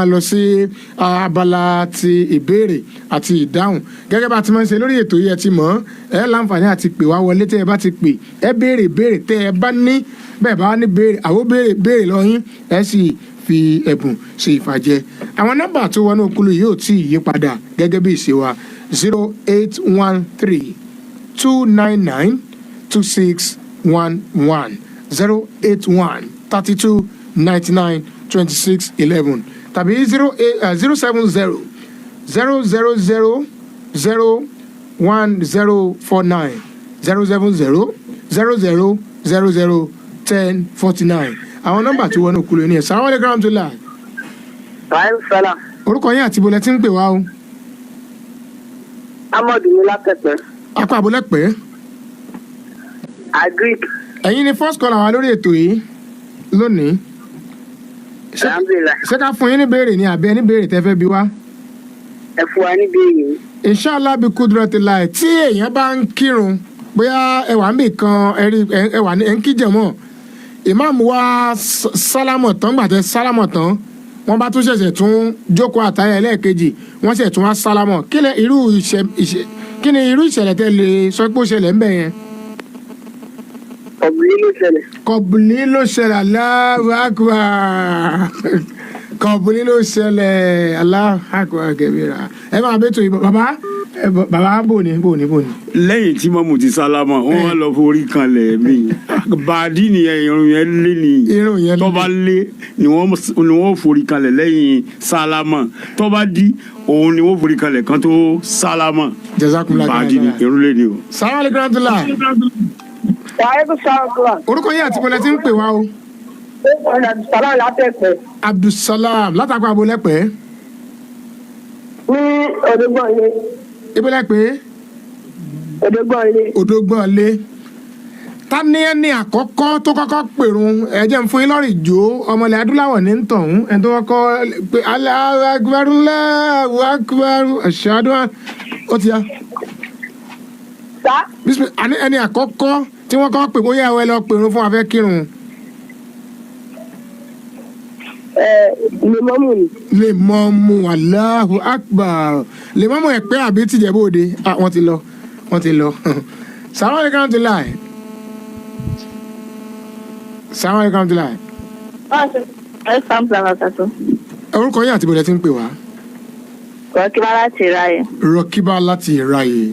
máa lọ sí abala ti ìbéèrè àti ìdáhùn gẹ́gẹ́ bá a ti máa ń ṣe lórí ètò yìí. Ẹ ti mọ̀ ẹ láǹfààní àti pè wá wọlé. Tẹ́ ẹ bá ti pè, ẹ béèrè béèrè tẹ́ ẹ bá ní. Bẹ́ẹ̀ bá ní béèrè, àwọn béèrè béèrè lọ yín, ẹ sì fi ẹ̀bùn ṣe ìfàjẹ. Àwọn nọ́mbà tó wọnú okulu yóò tí ì yí padà gẹ́gẹ́ bí ìṣe wa: 08132992611, 08132992611, tàbí 08 07000001049, 07000001049. Àwọn nọ́mbà tó wọnú okulu ní ẹ̀. Salaam aleykum rahmatulah. Wàhálà sálà. Orúkọ yín àti ibo lẹ ti ń pè wá o? Amadu ní látẹ̀pẹ́. Apá àbólẹ́pẹ́? Agric. Ẹ̀yin ni first caller wa lórí ètò yìí lónìí. Alhamdulilah. Ṣé ká fún yín ní béèrè ni, àbí ẹni béèrè tẹ́ fẹ́ bi wá? Ẹ fún wa ní béèrè. Inshallah bi kudratillah, tí èèyàn bá ń kírun, bóyá ẹ wà níbì kan, ẹ rí ẹ wà ní ẹ ń kí jẹ̀mọ́, ìmáàmù wa sálámọ̀ tán. Gbàtẹ́ sálámọ̀ tán, wọ́n bá tún ṣẹ̀ṣẹ̀ tún jókòó àtàyà ẹlẹ́ẹ̀kejì, wọ́n ṣẹ̀ tún wá sálámọ̀. Kí ni irú ìṣẹ̀ ìṣẹ̀ kí ni irú ìṣẹ̀lẹ̀ tẹ́ lè sọ pé ó ṣẹlẹ̀ ńbẹ̀ yẹn? Ọ̀bùnú ló ṣẹlẹ̀. Kọ̀bùlí ló ṣẹlẹ̀. Allahu akbar, kọ̀bùlí ló ṣẹlẹ̀. Allahu akbar kabira. Ẹ máa bẹ́ tó yìí, bàbá ẹ bàbá, bò ní bò ní bò ní. Lẹ́yìn tí mọ́mù ti sálámà, wọ́n wá lọ forí kanlẹ̀ mí. Bàdí nìyẹn, irun yẹn lé ní. Irun yẹn lé. Tó bá lé ni wọ́n forí kanlẹ̀ lẹ́yìn sálámà. Tó bá dí òun ni wọ́n forí kanlẹ̀ kan tó sálámà. Jazakumullah. Bàdí ni, irun lé ní o. Salaam aleykum rahmatulah. Wàhálà sálà. Orúkọ yín àti bọ́lá ti ń pè wá o? Ọ̀nà sálà látẹ̀pẹ́. Abdulsalam látàkọ abolẹ́pẹ́? Ní Odógbọ̀n ilé. Ibólẹ́pẹ́? Odógbọ̀n ilé. Odógbọ̀n lé. Ta ni ẹni àkọ́kọ́ tó kọ́kọ́ pèrun? Ẹ jẹ́ n fún yín lọ́rùn ìjó. Ọmọlẹ̀ adúláwọ̀ ní tọ̀hún, ẹni tó kọ́kọ́ pé Allahu akbar, Allahu akbar, ashhadu an, ó ti yá. Sá. Àní ẹni àkọ́kọ́ tí wọ́n kọ́ pè, bóyá ẹ lọ pèrun fún afẹ́ kírun. Ẹ lè mọ́mù ni. Lè mọ mu. Allahu akbar. Lè mọ́ mu ẹ̀pẹ́ àbí tìjẹ̀bú òde? Ah, wọ́n ti lọ, wọ́n ti lọ. Salaam aleykum rahmatulahi. Salaam aleykum rahmatulahi. Orúkọ yín àti bọ̀dẹ̀ tí ń pè wá? Rọ̀kíbá láti Ráyè. Rọ̀kíbá láti Ìráyè.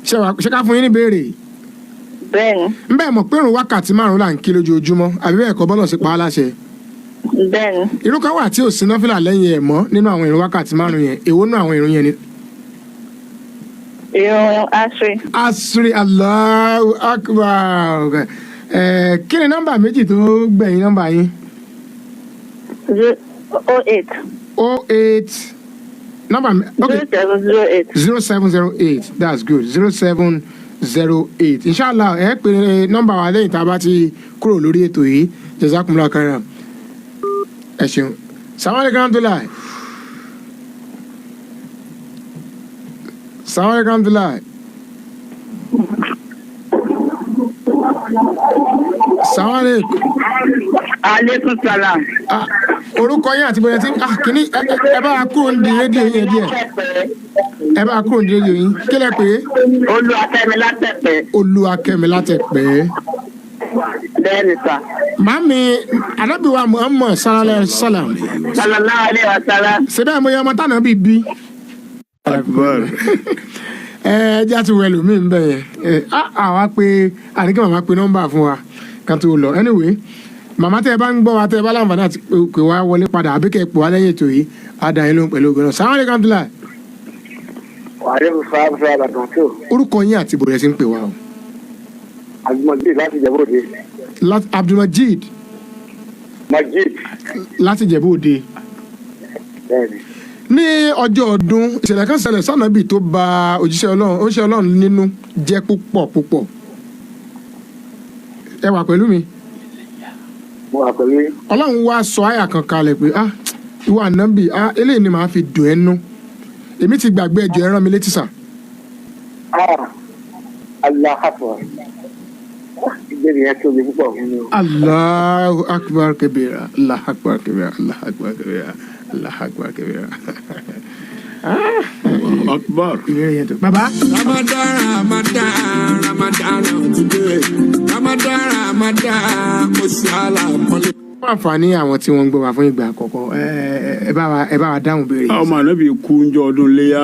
Ṣé ká fún yín ní ìbéèrè? Bẹ́ẹ̀ni. Ń bẹ́ẹ̀ mọ̀ pé ìrun wákàtí 5 là ń kí lójoojúmọ́, àbí bẹ́ẹ̀ kọ́, bọ́lọ̀ sí pa á láṣẹ? Bẹ́ẹ̀ni. Irun kan wà tí ò sí náfìlà lẹ́yìn ẹ̀ mọ́ nínú àwọn ìrun wákàtí 5 yẹn. Èwo nínú àwọn ìrun yẹn ni? Irun Asri. Asri. Allahu akbar. Ẹ kí ni nọ́mbà méjì tó gbẹ̀yìn nọ́mbà yín? 08. 08 nọ́mbà ok. 0708. 0708, that's good. 0708. Inshallah, ẹ pè nọ́mbà wa lẹ́yìn tá a bá ti kúrò lórí ètò yìí. Jazakumullahu khairan, ẹ ṣeun. Salaam aleykum rahmatulah. Salaam aleykum rahmatulah. Salaam aleykum. Aleykum salam. Ah, orúkọ yín àti bóyá tí, ah, kìíní, ẹ bá wa kúrò ní rédíò yín díẹ̀. Ẹ bá wa kúrò ní rédíò yín. Kí lẹ pè é? Olúwakẹ́mi látẹ̀pẹ́. Olúwakẹ́mi látẹ̀pẹ́. Bẹ́ẹ̀ni sà. Màámi, Ànábì wa Muhammad sallallahu alayhi wa sallam. Sallallahu alayhi wa sallam. Síbẹ̀ mo yẹ ọmọ tánà bí bí. Akbar. Ẹ jẹ́ àti wẹ̀lú mi ń bẹ̀ yẹn. Ẹ àwa pé àníkí màmá pe nọ́mbà fún wa kan tó lọ. Anyway, màmá, tẹ́ ẹ bá ń gbọ́ wa, tẹ́ ẹ bá láǹfààní àti pè wá wọlé padà, àbí kẹ́ ẹ pè wá lẹ́yìn ètò yìí, á dá yín lóhùn pẹ̀lú ògbóná. Salaam aleykum Abdullahi. Wàhálà fàáfàá bàtàn tó. Orúkọ yín àti bòrẹ̀ sí ń pè wá o? Abdulmajid láti Ìjẹ̀bú Òde. Abdulmajid. Majid. Láti Ìjẹ̀bú Òde. Bẹ́ẹ̀ni. Ní ọjọ́ ọdún, ìṣẹ̀lẹ̀ kan ṣẹlẹ̀ sànàbì tó ba òjíṣẹ́ Ọlọ́run, òjíṣẹ́ Ọlọ́run nínú jẹ́ púpọ̀ púpọ̀. Ẹ wà pẹ̀lú mi? Mo wà pẹ̀lú yín. Ọlọ́run wá sọ àyà kan kalẹ̀ pé, ah, ìwọ ànábì, ah, eléyìí ni màá fi dùn ẹ́ nú. Èmi ti gbàgbé, ẹjọ́ ẹ rán mi létí sà. Ah, Allah akbar. Ìbéèrè yẹn tóbi púpọ̀ fún mi o. Allahu akbar kabira, Allahu akbar kabira, Allahu akbar kabira, Allahu akbar kabira. Akbar. Ìbéèrè yẹn tó. Bàbá. Ramadan, Ramadan, Ramadan today. Ramadan, Ramadan, oṣù alápọ̀nlé. Fún àǹfààní àwọn tí wọ́n ń gbọ́ wa fún ìgbà àkọ́kọ́, ẹ bá wa dáhùn béèrè yìí. Ọmọ anabi kú njọ ọdún léyà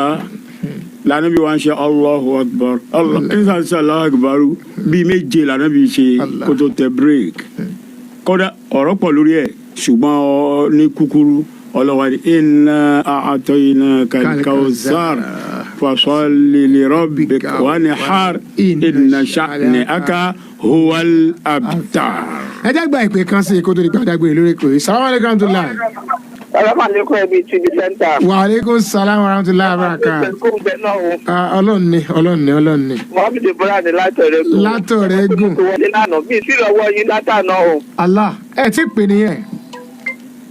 lànàbí wa ń ṣe Allahu akbar Allah nígbà tí Allahu akbar bíi méje lànàbí ṣe Allah. kó tó tẹ break. Kódà ọ̀rọ̀ pọ̀ lórí ẹ̀, ṣùgbọ́n ní kúkúrú, ọlọ́wà ní inna a'tainaka al-kawthar fasalli li rabbika wanhar inna shani'aka huwal abtar. Ẹ jẹ́ gba ìpè kan sí i kó tó di gbàdágbé lórí ìpè. Salaam aleykum rahmatulah. Salaam alaikum, ẹbí TV Center. Wa aleykum salaam wa rahmatulah baraka. Kó ń bẹ náà o. Ọlọ́run ni, Ọlọ́run ni, Ọlọ́run ni. Mohammed Ibrahim látọ̀rẹ́ gùn. Látọ̀rẹ́ gùn. Mo ti wọlé lánàá, mi sí lọ́wọ́ yín látàná o. Allah, ẹ ti pè nìyẹn.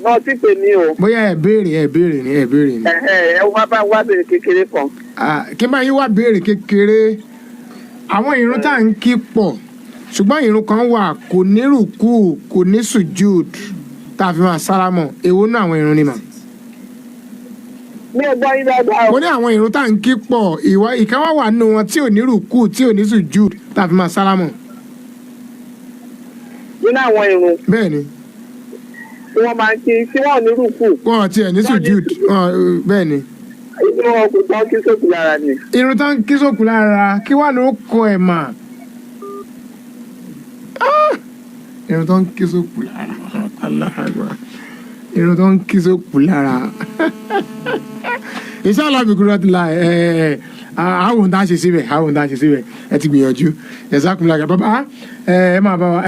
Náà ti pè mí o. Bóyá ẹ béèrè, ẹ béèrè ni, ẹ béèrè ni. Ẹ̀hẹ̀, ẹ wá bá wá bèrè kékeré kan. Ah, kí n bá yín wá béèrè kékeré. Àwọn ìrun tá à ń kí pọ̀, ṣùgbọ́n ìrun kan wà, kò ní rùkú, kò ní sùjúd tá a fi máa sálámọ̀. Èwo náà àwọn ìrun ni mà? Mi ò gbọ́ yín dáadáa o. Mo ní àwọn ìrun tá à ń kí pọ̀, ìwà ìkan wà wà nínú wọn tí ò ní rùkú, tí ò ní sùjúd tá a fi máa sálámọ̀. Nínú àwọn ìrun Bẹ́ẹ̀ ni. tí wọ́n máa ń kí tí wọ́n ò ní rùkú. Wọn ò tiẹ̀ ní sùjúd, bẹ́ẹ̀ ni. Inú wọn kò tán kí sókè lára ni. Irun tó ń kí sókù lára, kí wàá ló kọ ẹ̀ mà? Ah! Irun tó ń kí sókù lára, Allahu Akbar. Irun tó ń kí sókù lára, inshallah bí kúrò la ẹ àwọn tá a ṣe síbẹ̀, àwọn tá a ṣe síbẹ̀. Ẹ ti gbìyànjú, jazakumullah. Bàbá, ẹ máa bá wa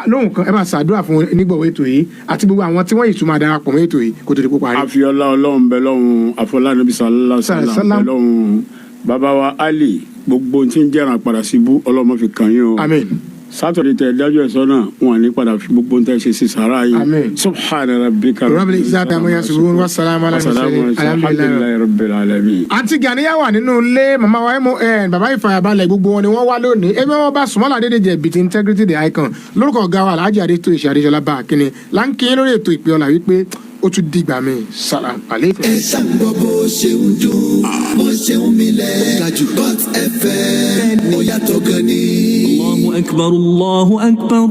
lóhùn kan, ẹ máa ṣàdúrà fún onígbọ̀wọ́ ètò yìí àti gbogbo àwọn tí wọ́n yìí tún máa darapọ̀ mọ́ ètò yìí kó tó di kó parí. Àfihàn Ọlọ́run bẹ lọ́hùn, àfọlá níbi sàlá Sallam. sàlá bẹ lọ́hùn. Bàbá wa Ali, gbogbo tí ń jẹ́ràn padà síbú, Ọlọ́run fi kàn yín o. Àmín. Sátọ̀dẹ̀ tẹ dájú ẹ̀ sọ́nà wọn ní padà fi gbogbo tẹ ṣe sí sàrà yìí. Àmín. Subhana rabbika Rabbil izzati amma yasifun, wa salamun ala mursalin, alhamdulillahi rabbil alamin. Àǹtí Ganiya wà nínú ilé, màmá wa mon bàbá ìfàyàbalẹ̀, gbogbo wọn ni wọ́n wá lónìí. Ẹbí wọn bá sùmọ́lá dédé bìtì integrity the icon lórúkọ ọ̀gá wa Alhaji Adétò ìṣe Adéṣọlá bá akínní láǹkì lórí ètò ìpè ọ̀la wípé ó tún dìgbà mi, salam aleykum. Ẹ ṣá ń gbọ́ bó ṣe ń dún, bó ṣe ń milẹ̀. Gajù Hot FM, ó yàtọ̀ gan ni. الله أكبر، الله أكبر.